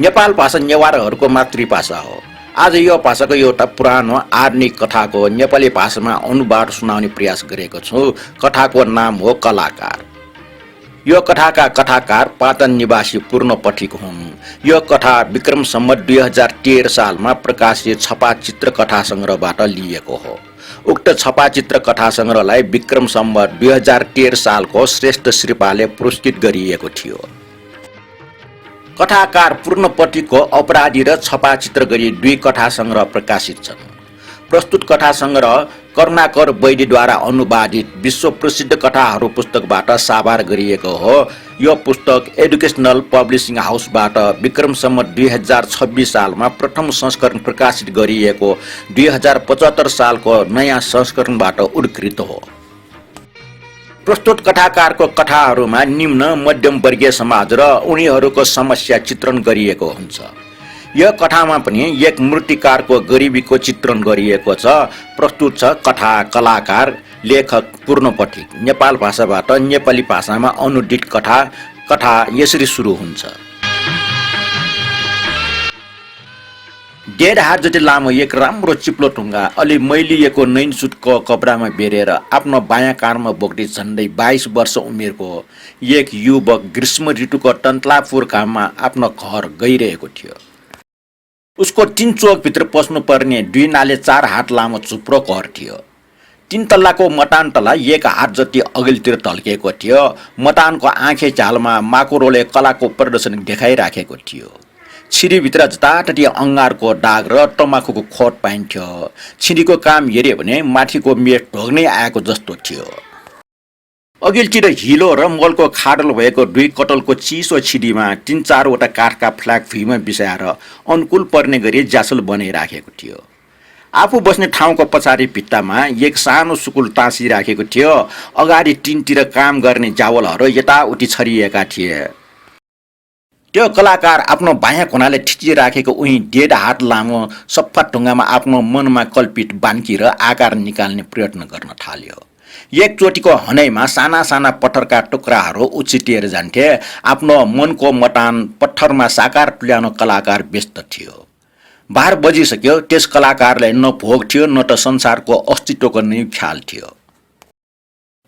नेपाल भाषा नेवारहरूको मातृभाषा हो। आज यो भाषाको एउटा पुरानो आधुनिक कथाको नेपाली भाषामा अनुवाद सुनाउने प्रयास गरेको छु। कथाको नाम हो कलाकार। यो कथाका कथाकार पाटन निवासी पूर्ण पठिक हुन्। यो कथा विक्रम सम्वत 2013 सालमा प्रकाशित छपाचित्र कथा सङ्ग्रहबाट लिएको हो। उक्त छपाचित्र कथा सङ्ग्रहलाई विक्रम सम्वत 2013 सालको श्रेष्ठ श्रीपाले पुरस्कृत गरिएको थियो। कथाकार पूर्ण पठिकको अपराधी र छपाचित्र गरी 2 कथा सङ्ग्रह प्रकाशित छन्। प्रस्तुत कथा सङ्ग्रह करुणाकर वैद्यद्वारा अनुवादित विश्व प्रसिद्ध कथाहरू पुस्तकबाट साभार गरिएको हो। यो पुस्तक एडुकेसनल पब्लिसिङ हाउसबाट विक्रम सम्वत 2026 सालमा प्रथम संस्करण प्रकाशित गरिएको 2075 सालको नयाँ संस्करणबाट उद्धृत हो। प्रस्तुत कथाकारको कथाहरूमा निम्न मध्यम वर्गीय समाज र उनीहरूको समस्या चित्रण गरिएको हुन्छ। यो कथामा पनि एक मूर्तिकारको गरिबीको चित्रण गरिएको छ। प्रस्तुत छ कथा कलाकार। लेखक पूर्ण पठिक। नेपाल भाषाबाट नेपाली भाषामा अनुदित कथा यसरी सुरु हुन्छ। डेढ हात जति लामो एक राम्रो चिप्लो ढुङ्गा अलि मैलिएको नैनसुटको कपडामा बेरेर आफ्नो बायाँ काँधमा बोक्दै झन्डै 22 वर्ष उमेरको एक युवक ग्रीष्म ऋतुको टन्टलापुर घाममा आफ्नो घर गइरहेको थियो। उसको 3 चोकभित्र पस्नुपर्ने 2 नाले 4 हात लामो चुप्रो घर थियो। 3 तल्लाको मटान तला 1 हात जति अघिल्तिर ढल्किएको थियो। मटानको आँखे झ्यालमा माकुरोले कलाको प्रदर्शन देखाइराखेको थियो। छिरीभित्र जताततै अङ्गारको दाग र तमाखुको खोट पाइन्थ्यो। छिरीको काम हेऱ्यो भने माथिको मेट ढोग्नै आएको जस्तो थियो। अघिल्तिर हिलो र मलको खाडल भएको 2 कटलको चिसो छिरीमा 3-4 वटा काठका फ्ल्याग भुइँमा बिसाएर अनुकूल पर्ने गरी ज्यासल बनाइराखेको थियो। आफू बस्ने ठाउँको पछाडि भित्तामा एक सानो सुकुल टाँसिराखेको थियो। अगाडि टिनतिर काम गर्ने जावलहरू यताउति छरिएका थिए। त्यो कलाकार आफ्नो बायाँ कुनाले ठिचिराखेको उही 1.5 हात लामो सफा ढुङ्गामा आफ्नो मनमा कल्पित बान्की र आकार निकाल्ने प्रयत्न गर्न थाल्यो। एकचोटिको हनैमा साना साना पत्थरका टुक्राहरू उछिटिएर जान्थे। आफ्नो मनको मटान पत्थरमा साकार तुल्याउन कलाकार व्यस्त थियो। 12 बजिसक्यो। त्यस कलाकारलाई न भोग थियो न त संसारको अस्तित्वको नै ख्याल थियो।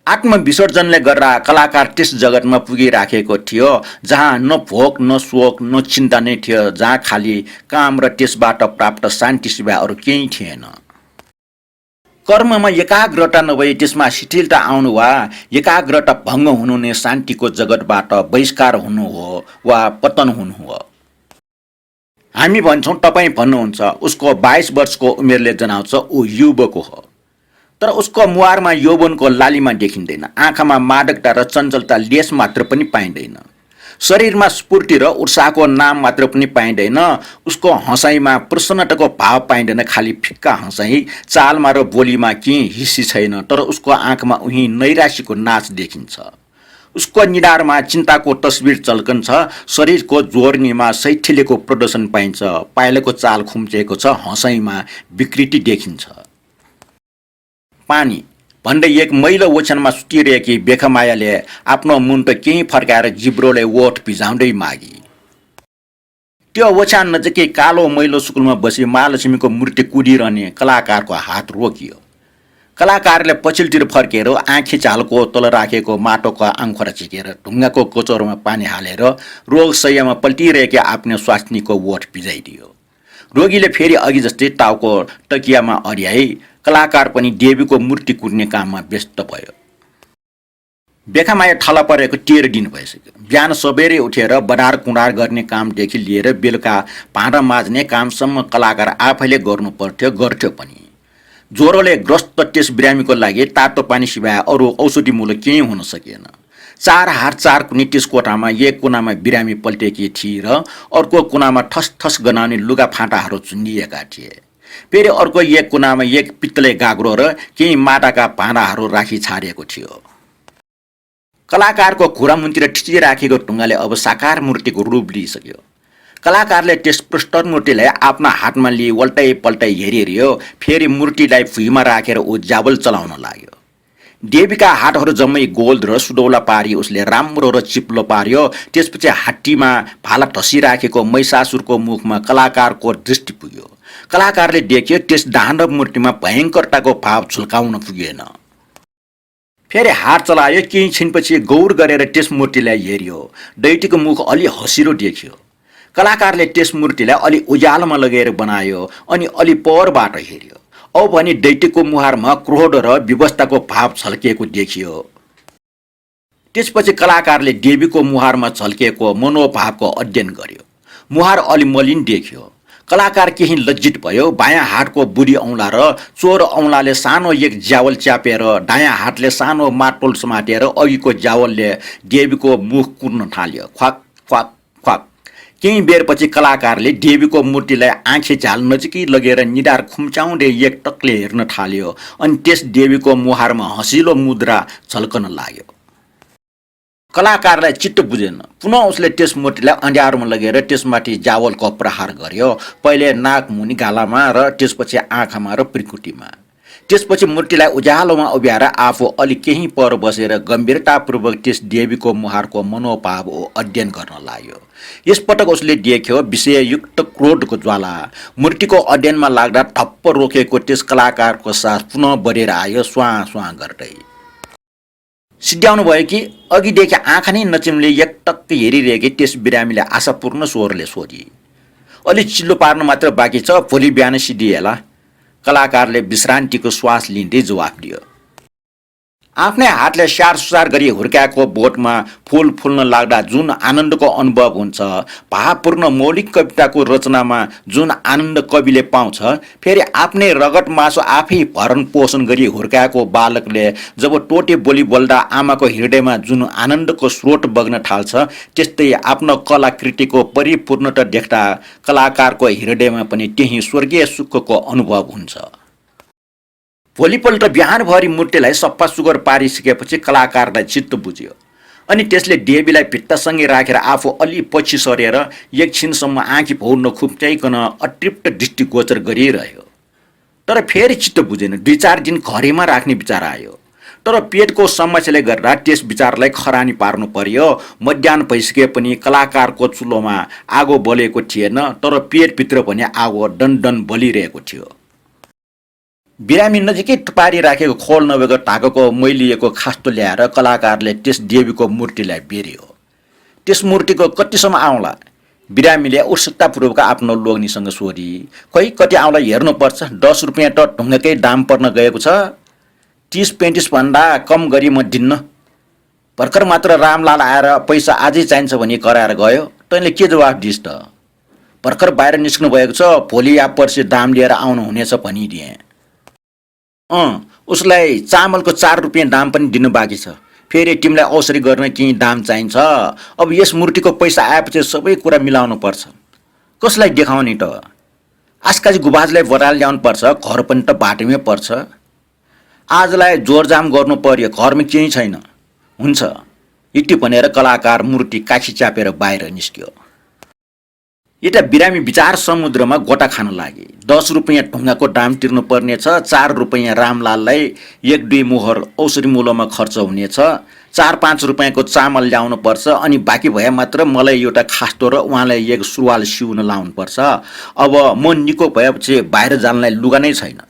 आत्मविसर्जनले गर्दा कलाकार त्यस जगतमा पुगिराखेको थियो जहाँ न भोक न शोक न चिन्ता नै थियो, जहाँ खाली काम र त्यसबाट प्राप्त शान्ति सिवाय अरू केही थिएन। कर्ममा एकाग्रता नभई त्यसमा शिथिलता आउनु वा एकाग्रता भङ्ग हुनु नै शान्तिको जगतबाट बहिष्कार हुनु हो वा पतन हुनु हो। हामी भन्छौँ, तपाईँ भन्नुहुन्छ उसको 22 वर्षको उमेरले जनाउँछ ऊ युवक हो। तर उसको मुहारमा यौवनको लालिमा देखिँदैन। आँखामा मादकता र चञ्चलता लेस मात्र पनि पाइँदैन। शरीरमा स्फूर्ति र उत्साहको नाम मात्र पनि पाइँदैन। उसको हँसाइमा प्रसन्नताको भाव पाइँदैन, खालि फिक्का हँसाइ। चालमा र बोलीमा केही हिस्सी छैन, तर उसको आँखामा उही नैराश्यको नाच देखिन्छ। उसको निधारमा चिन्ताको तस्बिर झल्कन्छ। शरीरको जोर्नीमा शैथिल्यको प्रदर्शन पाइन्छ। पाइलाको चाल खुम्चिएको छ। हँसाइमा विकृति देखिन्छ। पानी भन्दै एक मैलो ओछ्यानमा सुतिरहेकी बेखमायाले आफ्नो मुन्टो केही फर्काएर जिब्रोले ओठ भिजाउँदै मागी। त्यो ओछ्यान नजिकै कालो मैलो सुकुलमा बसी महालक्ष्मीको मूर्ति कुदिरहने कलाकारको हात रोकियो। कलाकारले पछिल्तिर फर्केर आँखी झालको तल राखेको माटोको आङखोरा झिकेर ढुङ्गाको कोचौरोमा पानी हालेर रोग शैय्यामा पल्टिरहेकी आफ्नो स्वास्नीको ओठ भिजाइदियो। रोगीले फेरि अघि जस्तै टाउको तकियामा अड्याई। कलाकार पनि देवीको मूर्ति कुट्ने काममा व्यस्त भयो। बेखामाया थला परेको 13 दिन भइसक्यो। बिहान सबेरै उठेर बढार कुँडार गर्ने कामदेखि लिएर बेलुका भाँडा माझ्ने कामसम्म कलाकार आफैले गर्नु पर्थ्यो, गर्थ्यो पनि। ज्वरोले ग्रस्त त्यस बिरामीको लागि तातो पानी सिवाय अरू औषधिमूलक केही हुन सकेन। 4 हात 4 कुनी त्यस कोठामा एक कुनामा बिरामी पल्टेकी थिए र अर्को कुनामा ठस ठस गनाउने लुगा फाटाहरू झुन्डिएका थिए। फेरि अर्को एक कुनामा एक पित्तले गाग्रो र केही माटाका भाँडाहरू राखी छाडिएको थियो। कलाकारको घुँडा मुन्तिर ठिचिराखेको ढुङ्गाले अब साकार मूर्तिको रूप लिइसक्यो। कलाकारले त्यस प्रष्ट मूर्तिलाई आफ्ना हातमा लिई उल्टाइ पल्टाइ हेरियो। फेरि मूर्तिलाई भुइँमा राखेर ऊ जाबल चलाउन लाग्यो। देवीका हातहरू जम्मै गोल्ड र सुडौला पारी उसले राम्रो र चिप्लो पार्यो। त्यसपछि हात्तीमा भाला ठसिराखेको महिषासुरको मुखमा कलाकारको दृष्टि पुग्यो। कलाकारले देख्यो त्यस दानव मूर्तिमा भयङ्करताको भाव झुल्काउन पुगेन। फेरि हात चलायो। केही छिनपछि गौर गरेर त्यस मूर्तिलाई हेऱ्यो। दैत्यको मुख अलि हँसिलो देखियो। कलाकारले त्यस मूर्तिलाई अलि उज्यालोमा लगेर बनायो अनि अलि परबाट हेऱ्यो। औ भने दैत्यको मुहारमा क्रोध र विवशताको भाव झल्किएको देखियो। त्यसपछि कलाकारले देवीको मुहारमा झल्किएको मनोभावको अध्ययन गर्यो। मुहार अलि मलिन देखियो। कलाकार केही लज्जित भयो। बायाँ हातको बुढी औँला र चोर औँलाले सानो एक ज्यावल च्यापेर दायाँ हातले सानो माटोल समातेर अघिको ज्यावलले देवीको मुख कुर्न थाल्यो। ख्वाक ख्वाक ख्वाक। केही बेरपछि कलाकारले देवीको मूर्तिलाई आँखे झ्याल नजिकै लगेर निधार खुम्चाउँदै एक टकले हेर्न थाल्यो। अनि त्यस देवीको मुहारमा हँसिलो मुद्रा झल्कन लाग्यो। कलाकारलाई चित्त बुझेन। पुनः उसले त्यस मूर्तिलाई अँध्यारोमा लगेर त्यसमाथि ज्यावलको प्रहार गर्यो। पहिले नाक मुनि गालामा र त्यसपछि आँखामा र प्रिकुटीमा। त्यसपछि मूर्तिलाई उज्यालोमा उभ्याएर आफू अलि केही पर बसेर गम्भीरतापूर्वक त्यस देवीको मुहारको मनोभाव अध्ययन गर्न लाग्यो। यसपटक उसले देख्यो विषययुक्त क्रोधको ज्वाला। मूर्तिको अध्ययनमा लाग्दा ठप्प रोकेको त्यस कलाकारको सास पुनः बढेर आयो स्वाँ स्वाँ गर्दै। सिद्ध्याउनु भयो कि अघिदेखि आँखा नै नचिम्ले एकटक्क हेरिरहेकी त्यस बिरामीले आशापूर्ण स्वरले सोधी। अलि चिल्लो पार्नु मात्र बाँकी छ, भोलि बिहान सिद्धिएला। कलाकारले विश्रान्तिको श्वास लिँदै जवाफ दियो। आफ्नै हातले स्याहार सुसार गरी हुर्काएको बोटमा फुल फुल्न लाग्दा जुन आनन्दको अनुभव हुन्छ, भावपूर्ण मौलिक कविताको रचनामा जुन आनन्द कविले पाउँछ, फेरि आफ्नै रगत मासु आफै भरण पोषण गरी हुर्काएको बालकले जब टोटे बोली बोल्दा आमाको हृदयमा जुन आनन्दको स्रोत बग्न थाल्छ, त्यस्तै आफ्नो कलाकृतिको परिपूर्णता देख्दा कलाकारको हृदयमा पनि त्यही स्वर्गीय सुखको अनुभव हुन्छ। भोलिपल्ट बिहानभरि मूर्तिलाई सफा सुग्घर पारिसकेपछि कलाकारलाई चित्त बुझ्यो। अनि त्यसले देवीलाई भित्तासँगै राखेर आफू अलि पछि सरेर एकछिनसम्म आँखी भौर नखुम्च्याइकन अतृप्त दृष्टिगोचर गरिरह्यो। तर फेरि चित्त बुझेन। 2-4 दिन घरैमा राख्ने विचार आयो। तर पेटको समस्याले गर्दा त्यस विचारलाई खरानी पार्नु पर्यो। मध्याह भइसके पनि कलाकारको चुलोमा आगो बलेको थिएन, तर पेटभित्र भने आगो डनडन बलिरहेको थियो। बिरामी नजिकै पारी राखेको खोल नभएको ढाकाको मैलिएको खास्तो ल्याएर कलाकारले त्यस देवीको मूर्तिलाई बेर्यो। त्यस मूर्तिको कतिसम्म आउँला? बिरामीले उत्सुकतापूर्वक आफ्नो लोग्नीसँग सोधी। खोइ कति आउँला हेर्नुपर्छ, 10 रुपियाँ त ढुङ्गाकै दाम पर्न गएको छ। 30-35 भन्दा कम गरी म दिन्न। भर्खर मात्र रामलाल आएर पैसा आजै चाहिन्छ भनी कराएर गयो। तैँले के जवाफ दिइस् त? भर्खर बाहिर निस्कनु भएको छ, भोलि या पर्सि दाम लिएर आउनु हुनेछ भनिदिएँ। उसलाई चामलको 4 रुपियाँ दाम पनि दिनु बाँकी छ। फेरि तिमीलाई औसरी गर्न केही दाम चाहिन्छ। अब यस मूर्तिको पैसा आएपछि सबै कुरा मिलाउनु पर्छ। कसलाई देखाउने त? आजकाजी गुबाजलाई बराल ल्याउनु पर्छ, घर पनि त बाटोमै पर्छ। आजलाई जोरजाम गर्नु पर्यो, घरमा केही छैन। हुन्छ, यति भनेर कलाकार मूर्ति काखी च्यापेर बाहिर निस्क्यो। यता बिरामी विचार समुद्रमा गोटा खान लागे। 10 रुपियाँ ढुङ्गाको दाम तिर्नु पर्नेछ, 4 रुपियाँ रामलाललाई 1-2 मोहर औसरी मूल्यमा खर्च हुनेछ, 4-5 रुपियाँको चामल ल्याउनु पर्छ, अनि बाँकी भए मात्र मलाई एउटा खास्तो र उहाँलाई एक सुरुवाल सिउन लाउनु पर्छ। अब म निको भएपछि बाहिर जानलाई लुगा नै छैन।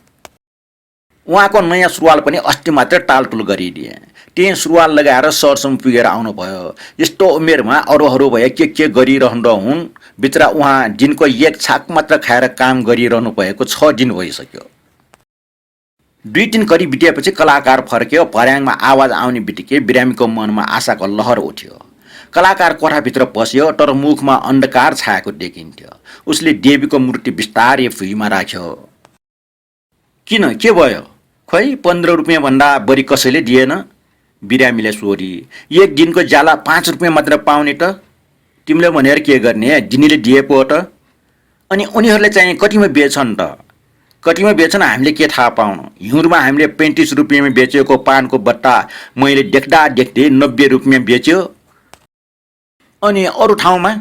उहाँको नयाँ सुरुवाल पनि अस्ति मात्र टालटुल गरिदिए। त्यही सुरुवाल लगाएर सरसम्म पुगेर आउनुभयो। यस्तो उमेरमा अरूहरू भए के गरिरहँदा हुन्। बिचरा उहाँ दिनको 1 छाक मात्र खाएर काम गरिरहनु भएको 6 दिन भइसक्यो। 2 दिन करिब बितेपछि कलाकार फर्क्यो। भर्याङमा आवाज आउने बित्तिकै बिरामीको मनमा आशाको लहर उठ्यो। कलाकार कोठाभित्र पस्यो, तर मुखमा अन्धकार छाएको देखिन्थ्यो। उसले देवीको मूर्ति बिस्तारै भुइँमा राख्यो। किन, के भयो? खोइ 15 रुपियाँ भन्दा बढी कसैले दिएन। बिरामीले सोधी। 1 दिनको ज्याला 5 रुपियाँ मात्र पाउने त? तिमीले भनेर के गर्ने? दिनेले दिए पो त। अनि उनीहरूले चाहिँ कतिमा बेच्छन् त? कतिमा बेच्छन् हामीले के थाहा पाउनु? हिउँदमा हामीले 35 रुपियाँमा बेचेको पानको बट्टा मैले देख्दा देख्दै 90 रुपियाँ बेच्यो। अनि अरू ठाउँमा?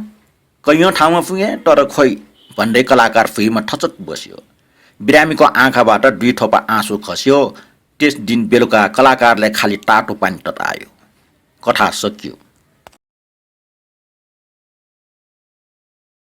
कैयौँ ठाउँमा पुगेँ, तर खोइ भन्दै कलाकार भुइँमा ठचक बस्यो। बिरामीको आँखाबाट 2 थोपा आँसु खस्यो। त्यस दिन बेलुका कलाकारले खालि तातो पानी ततायो। कथा सकियो।